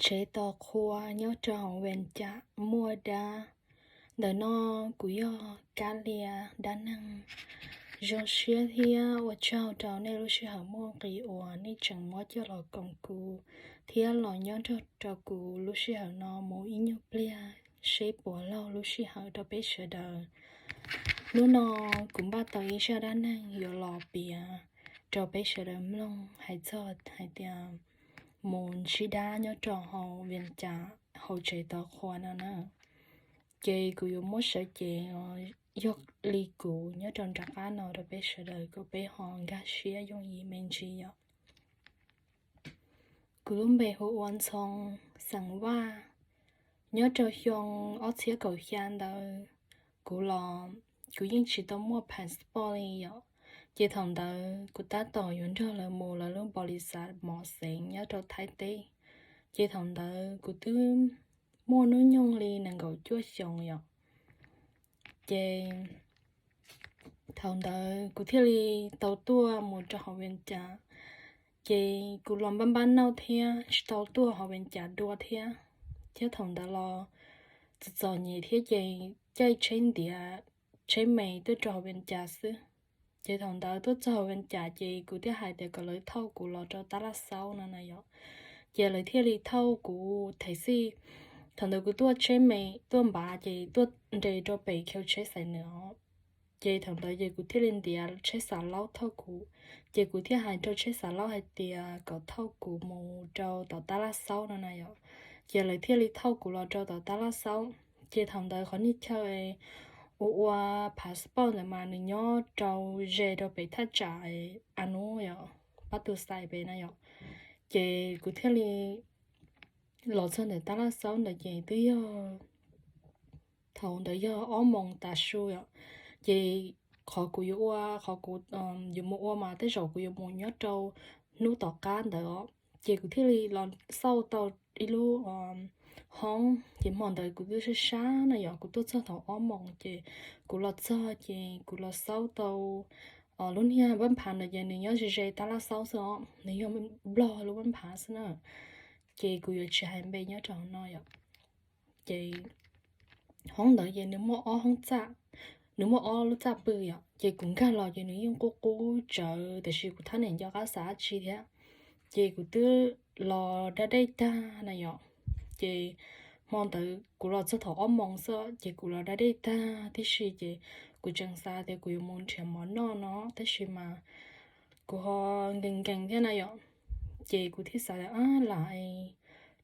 Tsev tos qhua nyob rau hauv Vees Cas muaj dab. Ntawm no kuv yog Kab Lia dab neeg. Zoo siab thiab ua tsaug rau nej lub sij hawm muaj nqis uas nej tseem muab coj los koom kuv thiab los nyob nrog rau kuv lub sij hawm no mus ib nyuag pliag seb puas laug lub sij hawm rau peb sawv daws. Hnub no kuv npaj tau ib zaj dab neeg yuav los piav rau peb sawv daws mloog hais txog hais tias mus ntsib dab nyob rau hauv Vees Cas hauv tsev tos qhua no na. Ces kuv yuav muab sawv cev yog li kuv nyob rau nram qab no rau peb sawv daws kom peb ho nkag siab yooj yim me ntsis yom. Kuv lub npe hu ua Ntxhoo, xeem Vaj. Nyob rau xyoo ob txhiab kaum xya ntawd, kuv los kuv yeej tsis tau muaj passport li yom. Ces thaum ntawd kuv tab tom yuav nrog lawv mus lawv lub npaum li xav mov xeev nyob rau Thaib teb. Ces thaum ntawd kuv twb muaj hnub nyoog li nees nkaum cuaj xyoos yom. Ces thaum ntawd kuv thiaj li tau tuaj mus rau hauv Vees Cas. Ces kuv los npab npab nauj thiab tsis tau tuaj hauv Vees Cas dua thiab. Thiab thaum ntawd los txom txom nyem thiab ces caij tsheb ntiav tsheb me tuaj rau hauv Vees Cas xwb. Ces thaum ntawd tuaj txog hauv Vees Cas ces kuv thiaj hais tias kom lawv thauj kuv los rau Tab Laj Xaub no na yom. Ces lawv thiaj li thauj kuv them xij. Thaum ntawd kuv tuaj tsheb me tuaj npav ces tuaj nres rau pem khiv tsheb xais nws os. Ces thaum ntawd ces kuv thiaj li ntiav tsheb xav laub thauj kuv. Ces kuv thiaj hais rau tsheb xav laub hais tias kom thauj kuv mus rau tom Tab Laj Xaub no na yom. Ces lawv thiaj li thauj kuv los rau tom Tab Laj Xaub. Ces thaum ntawd qhov niag chaw ua ua passport ntawd mas nws nyob rau ze rau pem thaj tsam a nub yom, pab tus xais pem na yom. Ces kuv thiaj li los txog ntawm Tab Laj Xaub ntawd ces twb yog thaum ntawd yog ob moos tav su yom. Ces qhov kuv yuav ua, qhov kuv yuav mus ua mas tej zaum kuv yuav mus nyob rau hnub tom qab ntawd os. Ces kuv thiaj li los xauj tau ib lub hoob, ces hmo ntawd kuv twb sab sab na yom, kuv tuaj txog thaum ob moos ces kuv los txog ces kuv los xauj tau lub niag npab nphav ntawd ces nws nyob ze ze Tab Laj Xaub xwb os, nws yog Nplog lub npab nphav xwb na. Ces kuv yuav tsis hais npe nyob rau hauv no yom. Ces hoob ntawd ces nws muaj ob hoob txaj, nws muaj ob lub txaj pw yom. Ces kuv nkag los ces nws yeej qub qub tsawv tiam sis kuv thab niam nco qab xav dab tsi thiab. Ces kuv twb los da dej tag na yom. Ces hmo ntawd kuv los txog thaum ob moos xwb ces kuv los da dej tag tib si ces kuv tseem xav tias kuv yuav mus nrhiav mov noj no tab sis mas kuv ho nkees nkees thiab na yom. Ces kuv thiaj xav tias lam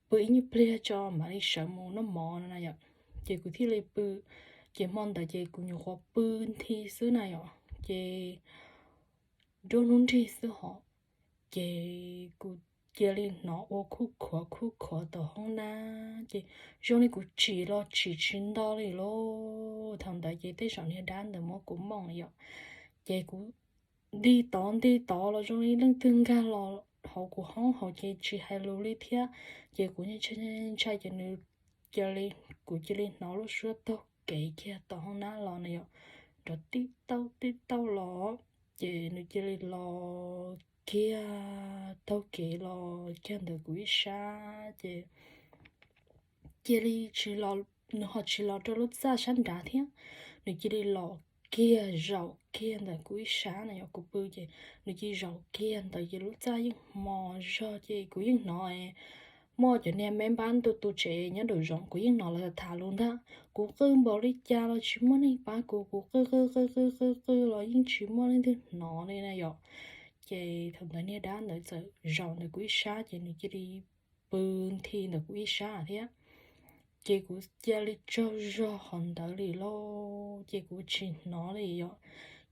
pw ib nyuag pliag tso mam li sawv mus noj mov no na yom. Ces kuv thiaj li pw, ces hmo ntawd ces kuv nyuam qhuav pw nthi xwb na yom. Ces nruab hnub nrig xwb hos, ces kuv cia li hnov ua khuj khuav khuj khuav tom hoob nab, ces zoo li kuv tsim los tsim tsis nto li lauj. Thaum ntawd ces tej zaum niag dab ntawd muab kuv mooj yom. Ces kuv nti tod nti tod los zoo li leej twg nkag los hauv kuv hoob hauv ces tsis hais lus li thiab. Ces kuv ntshai ntshai ces nws cia li, kuv cia li hnov lub suab taug kev kiag tom hoob nab los na yom, nrov tib tauj tib tauj los. Ces nws cia li los kiag taug kev los kiag ntawm kuv ib sab ces cia li tsis los, nws ho tsis los rau lub txaj sab nrad thiab, nws cia li los kiag zaum kiag ntawm kuv ib sab na yom. Kuv pw ces nws cia li zaum kiag ntawd ces lub txaj yeej hmo zog ces kuv yeej hnov muaj cov niag me npab ntu tu tsev nyob nraum zoov, kuv yeej hnov lawv tham lus ntag. Kuv qw npaum li cas los tsis muaj neeg pab kuv, kuv qw qw qw qw qw qw los yeej tsis muaj leej twg hnov li na yom. Ces thaum ntawd niag dab ntawd txawm zaum ntawm kuv ib sab ces nws cia li pw nthi ntawm kuv ib sab thiab. Ces kuv cia li tsaug zog qhov ntawd li lauj, ces kuv tsis hnov li yom.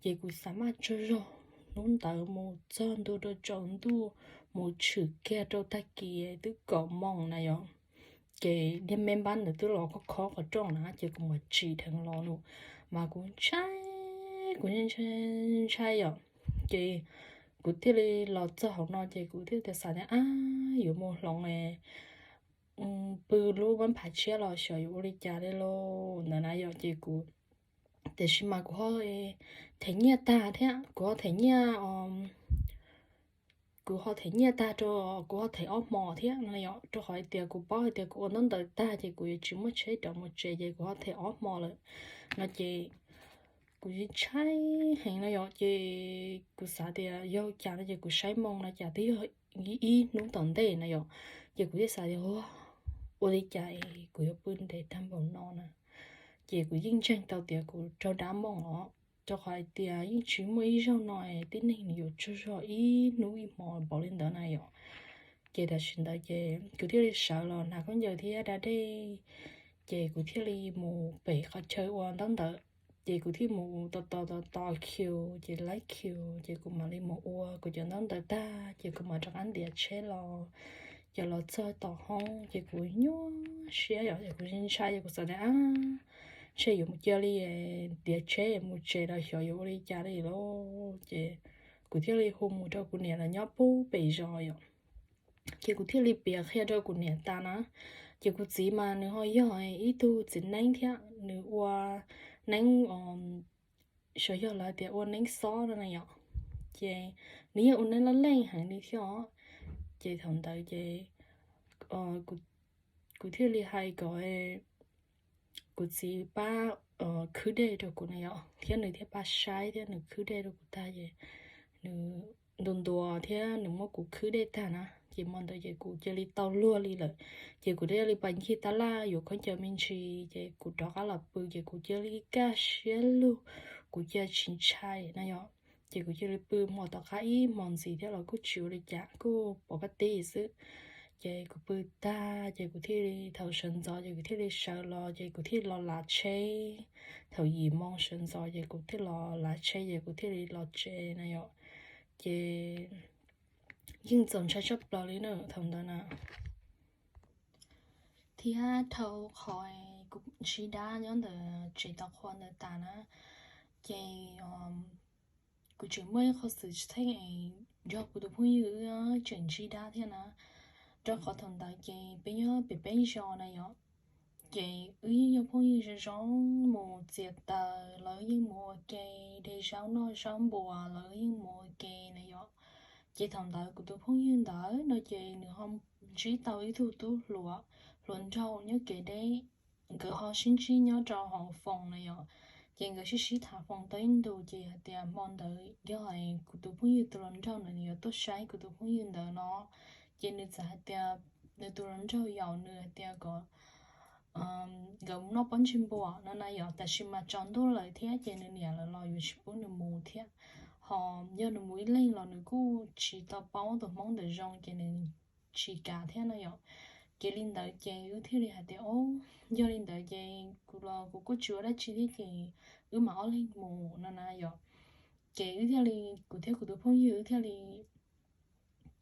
Ces kuv xav maj tsaug zog hnub ntawd mus txog ntu rau tsaus ntuj, mus tshwm kiag rau tag kis twb kaum moos na yom. Ces niag me npab ntawd twb los khob khob qhov rooj na ces kuv mam tsim dheev los lawm, mas kuv ntshai, kuv ntshai ntshai yom. Ces kuv thiaj li los txog hauv no ces kuv thiaj tias xav tias ab yuav mus hloov pw lub npab nphav tshiab los xyov yuav ua li cas li lauj ntawd na yom. Ces kuv, tiam sis mas kuv ho them nyiaj tag thiab, kuv ho them nyiaj kuv ho them nyiaj tag rau, kuv ho them ob hmo thiab no yom, rau qhov hais tias kuv paub hais tias kuv ua ntaub ntawv tag ces kuv yuav tsis muaj tsheb rov mus tsev ces kuv ho them ob hmo lawm no ces kuv ntshai heev no yom, ces kuv xav tias yog cas no ces kuv saib moo no cas twb yog ib hnub tom ntej no yom, ces kuv thiaj xav tias ua li cas kuv yuav pw ntev tag npaum no na. Ces kuv yeej ntseeg tau tias kuv raug dab moo os, rau qhov hais tias yeej tsis muaj ib zaug no tib neeg nws yuav tsaug zog ib hnub ib hmo npaum li ntawd na yom. Ces tam sim ntawd ces kuv thiaj li sawv los hnav khaub ncaws thiab da dej, ces kuv thiaj li mus pem qhov chaw ua ntaub ntawv. Ces kuv thiaj mus tos tos tos tos khiu, ces laib khiu, ces kuv mam li mus ua kuv cov ntaub ntawv tag ces kuv mam rov qab ntiav tsheb los. Ces los txog tom hoob ces kuv nyuaj siab yom, ces kuv ntshai ces kuv xav tias ntshe yuav mus cia li ntiav tsheb mus tsev los xyov yuav ua li cas li lauj. Ces kuv thiaj li hu mus rau kuv niam lawv nyob pub pem zos yom. Ces kuv thiaj li piav qhia rau kuv niam tas na. Ces kuv txiv mas nws ho yog ib tug txiv neeb thiab nws ua neeb xyov yog lawv tias ua neeb xob no na yom. Ces nws yeej ua neeb loj leej heev li thiab os. Ces thaum ntawd ces kuv thiaj li hais kom kuv txiv pab khwb dej rau kuv na yom, thiab nws thiaj pab saib thiab nws khwb dej rau kuv tag ces nws ntuas ntuas thiab nws muab kuv khwb dej tag na, ces hmo ntawd ces kuv cia li tau luag li lawm. Ces kuv thiaj li pas ncig tab laj yuav khaub ncaws me ntsis ces kuv rov qab los pw ces kuv cia li kaj siab lug, kuv cia tsis ntshai na yom. Ces kuv cia li pw hmo tom qab ib hmo ntxiv thiab los kuj tsis ua li cas, kuj pom kab tib xwb. Ces kuv pw tag ces kuv thiaj li thaum sawv ntxov ces kuv thiaj li sawv los ces kuv thiaj li los lav tsheb. Thaum yim moo sawv ntxov ces kuv thiaj los lav tsheb ces kuv thiaj li los tsev na yom. Ces yeej txaus ntshai tshaj plaws li na thaum ntawd na. Thiab dhau qhov kuv ntsib dab nyob ntawm tsev tau qhua ntawd tas na, ces kuv tseem muaj ib qho xwm txheej es nrog kuv tus phooj ywg wb tseem ntsib dab thiab na. Rau qhov thaum ntawd ces peb nyob pem peb zos na yom, ces wb yeej yog phooj ywg zoo zoo, mus txiav taws los wb yeej mus ua ke, de zaub noj zaub npua los wb yeej mus ua ke na yom. Ces thaum ntawd kuv tus phooj ywg ntawd no ces nws ho ntsib tau ib tug tub hluas, hluas nraug nyob kev deb, nkawd ho sib ntsib nyob rau hauv foos na yom. Ces nkawd sib sib tham foos tau ib ntus ces hais tias hmo ntawd yog kuv tus phooj ywg tus hluas nraug ntawd nws yuav tuaj saib kuv tus phooj ywg ntawd no. Ces nws txawm hais tias nws tus hluas nraug yaum nws hais tias kom nkawd mus noj pob ntseg npua no na yom, tab sis mas tsaus ntuj lawm thiab ces nws niam lawv los yuav tsis pub nws mus thiab. Ho yog nws mus ib leeg los nws kuj tsis tau paub tus Hmoob ntawd zoo ces nws tsis kam thiab no yom. Ces li ntawd ces wb thiaj li hais tias, o, yog li ntawd ces kuv los kuv kuj tsis ua dab tsi thiab ces wb mam ob leeg mus no na yom. Ces wb thiaj li, kuv thiab kuv tus phooj ywg wb thiaj li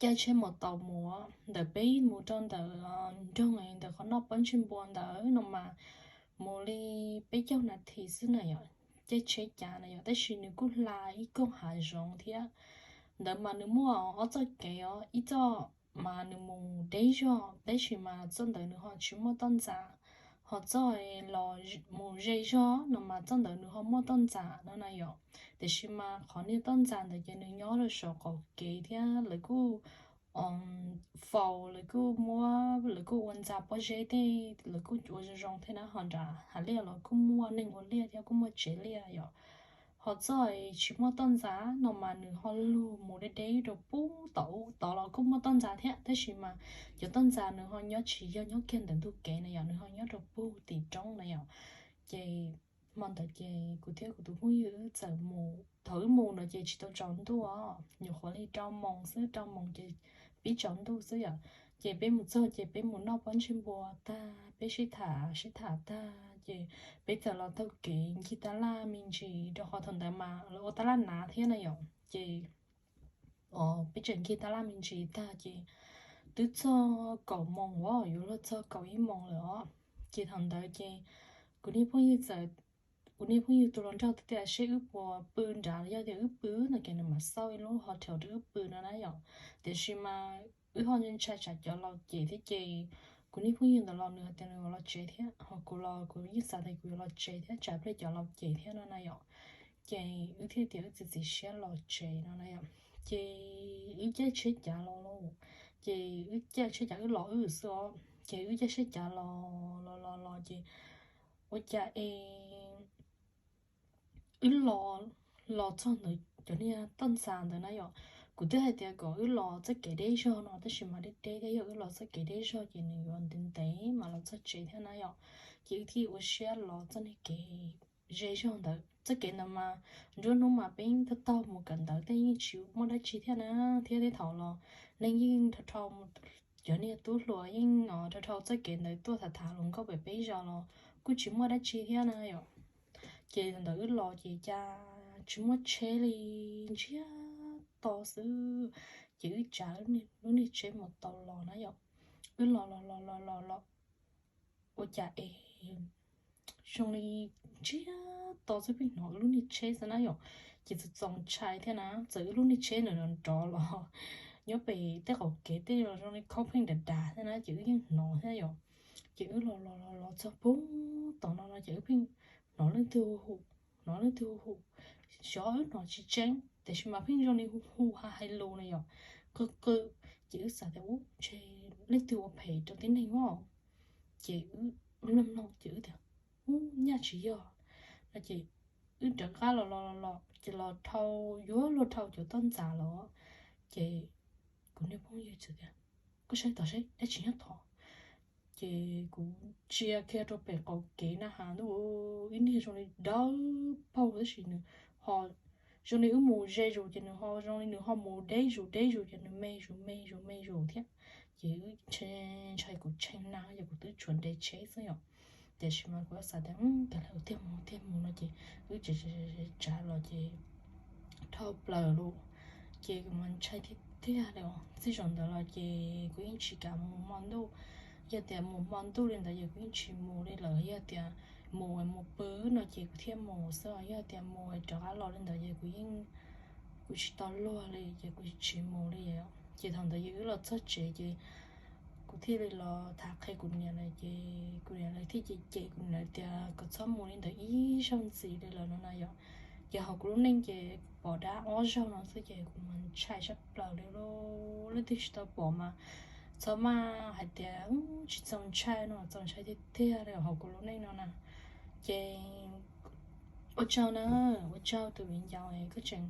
caij tsheb mus tau mus ntawm peb mus rau ntawm nroog ntawm qhov noj pob ntseg npua ntawd no mas mus li peb caug nas this xwb na yom, caij tsheb cav na yom, tab sis nws kuj hla ib koog hav zoov thiab. Ntawd mas nws muaj ob txoj kev os, ib txoj mas nws mus deb zog tab sis mas txoj ntawd nws ho tsis muaj toj ntxas, ho txoj los mus ze zog no mas txoj ntawd nws ho muaj toj ntxas no na yom. Tiam sis mas qhov niag toj ntxas ntawd ces nws nyob rau saum qaum kev thiab lawv kuj faus, lawv kuj muab, lawv kuj ua ntxa pob zeb tej, lawv kuj ua zoo zoo thiab na, ho nram hav liaj los kuj muaj neeg ua liaj thiab kuj muaj tsev liaj yom. Ho txoj tsis muaj toj ntxas no mas nws ho lug mus deb deb rau pub tod, tod los kuj muaj toj ntxas thiab tab sis mas cov toj ntxas nws ho nyob tsis yog nyob kiag ntawm ntug kev na yom, nws ho nyob rau pug tim roob na yom. Ces hmo ntawd ces kuv thiab kuv tus phooj ywg wb txawm mus, thaum wb mus no ces tsis tau tsaus ntuj os, nyuam qhuav li rau moos xwb, rau moos ces pib tsaus ntuj xwb yom. Ces peb mus txog ces peb mus noj pob ntseg npua tag, peb sib tham sib tham tag ces peb txawm los taug kev ncig tab laj me ntsis rau qhov thaum ntawd mas lawv ua tab laj hnav thiab na yom. Ces peb tseem ncig tab laj me ntsis tag ces twb txog kaum moos os, yuav luag txog kaum ib moos lawm os. Ces thaum ntawd ces kuv niag phooj ywg txawm, kuv niag phooj ywg tus hluas nraug thiaj tias seb wb puas pw nrad, yog tias wb pw no ces nws mam xauj ib lub hotel rau wb pw no na yom. Tiam sis mas wb ho ntshai tsam cov laus cem thiab ces kuv niag phooj ywg ntawd los nws hais tias nws yuav los tsev thiab, ho kuv los kuv yeej xav tias kuv yuav los tsev thiab tsam pliag cov laus cem thiab no na yom. Ces wb thiaj tias wb txiav txim siab los tsev no na yom. Ces wb caij tsheb cav los lauj, ces wb caij tsheb cav wb los wb xwb os, ces wb caij tsheb cav los los los los ces ua cas es wb los, los txog ntawm cov niag toj ntxas ntawd na yom. Kuv twb hais tias kom wb los txoj kev deb zog no tab sis mas deb deb thiab yog wb los txoj kev deb zog ces nws yuav ntev ntev mas los txog tsev thiab na yom. Ces wb thiaj ua siab los txoj niag kev ze zog ntawd. Txoj kev ntawd mas nruab hnub mas peb yeej taug taug mus kawm ntawv tej yeej tsis muaj dab tsi thiab na, thiab tej thaum los neeg yeej dhau dhau, cov niag tub hluas yeej dhau dhau txoj kev ntawd tuaj tham tham hluas nkauj pem peb zos los kuj tsis muaj dab tsi thiab na yom. Ces ntawm wb los ces cas tsis muaj tsheb li, ntsiag to xwb. Ces wb tsav lub niag tsheb mus tau los na yom, wb los los los los los los ua cas es zoo li ntsiag to xwb pheej hnov wb lub niag tsheb xwb na yom. Ces txaus txaus ntshai thiab na, txawm wb lub niag tsheb nws nrov nrov los nyob pem tej qaum kev tej los zoo li khob pheej dav dav thiab na ces wb yeej hnov thiab yom. Ces wb los los los los txog pub tom no no ces wb pheej hnov leej twg hu hu, hnov leej twg hu hu, xyov wb hnov tsis tseeb tiam sis mas pheej zoo li hu hu ha hais lus na yom, qw qw. Ces wb xav tias ub ntshe leej twg ua phem rau tib neeg os. Ces wb mloog mloog ces wb tias ub nyaj tsis yog no ces wb rov qab los los los los ces los dhau, yuav luag dhau cov toj ntxas los. Ces kuv niag phooj ywg txawm tias koj saib tom seb dab tsi nyob tod. Ces kuv ntsia kiag rau pem qaum kev na has ntuj, ib niag zoo li dawb paug tab sis nws ho zoo li wb mus ze zus ces nws ho zoo li nws ho mus deb zus deb zus ces nws me zus me zus me zus thiab. Ces wb ntshai ntshai kuv tshee na yog kuv twb tshuav nres tsheb xwb yom. Tiam sis mas kuv xav tias kav liam tiag mus tiag mus no ces wb tsav tsav los ces dhau plaws lawm. Ces kuv mas ntshai tiag tiag li os. Txij zaum ntawd los ces kuv yeej tsis kam mus hmo ntuj. Yog tias mus hmo ntuj li ntawd ces kuv yeej tsis mus li lawm, yog tias mus mus pw no ces kuv thiaj mus xwb, yog tias mus rov qab los li ntawd ces kuv yeej, kuv tsis tau luag li ces kuv tsis mus li. Ces thaum ntawd ces wb los txog tsev ces kuv thiaj li los tham qhia kuv niam lawv ces kuv niam lawv thiaj cem cem kuv niam tias kom txhob mus li ntawd ib zaug ntxiv li lawm no na yom. Ces hauv kuv lub neej ces pom dab ob zaug no xwb ces kuv mas ntshai sab plaws li lauj. Leej twg tsis tau pom mas txhob maj hais tias tsis txaus ntshai no, txaus ntshai tiag tiag li hauv kuv lub neej no na. Ces ua tsaug na, ua tsaug tus viv ncaus es koj tseem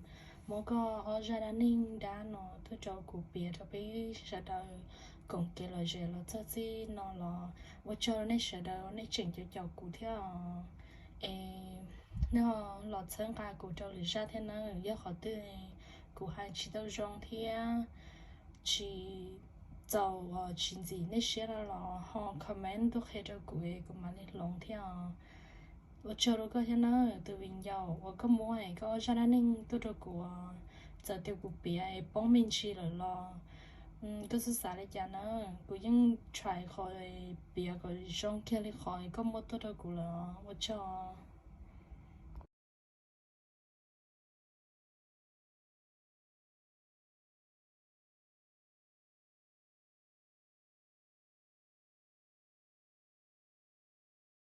muab koj ob zaj dab neeg dab no tuaj rau kuv piav rau peb sawv daws koom kev lom zem los txog txij no los ua tsaug nej sawv daws nej tseem caum caum kuv thiab os. Es nej ho los txhawb nqa kuv rau lwm zaj thiab na, yog qhov twg kuv hais tsis tau zoo thiab tsis txaus tsis ntxim nej siab no los ho comment tuaj qhia rau kuv es kuv mam li hloov thiab os. Ua tsaug rau koj thiab na tus viv ncaus uas koj muab koj ob zaj dab neeg tuaj rau kuv, txawm tias kuv piav es poob me ntsis lawm los koj txhob xav li cas na, kuv yeej try qhov piav kom zoo kiag li qhov koj muab tuaj rau kuv lawm. Ua tsaug.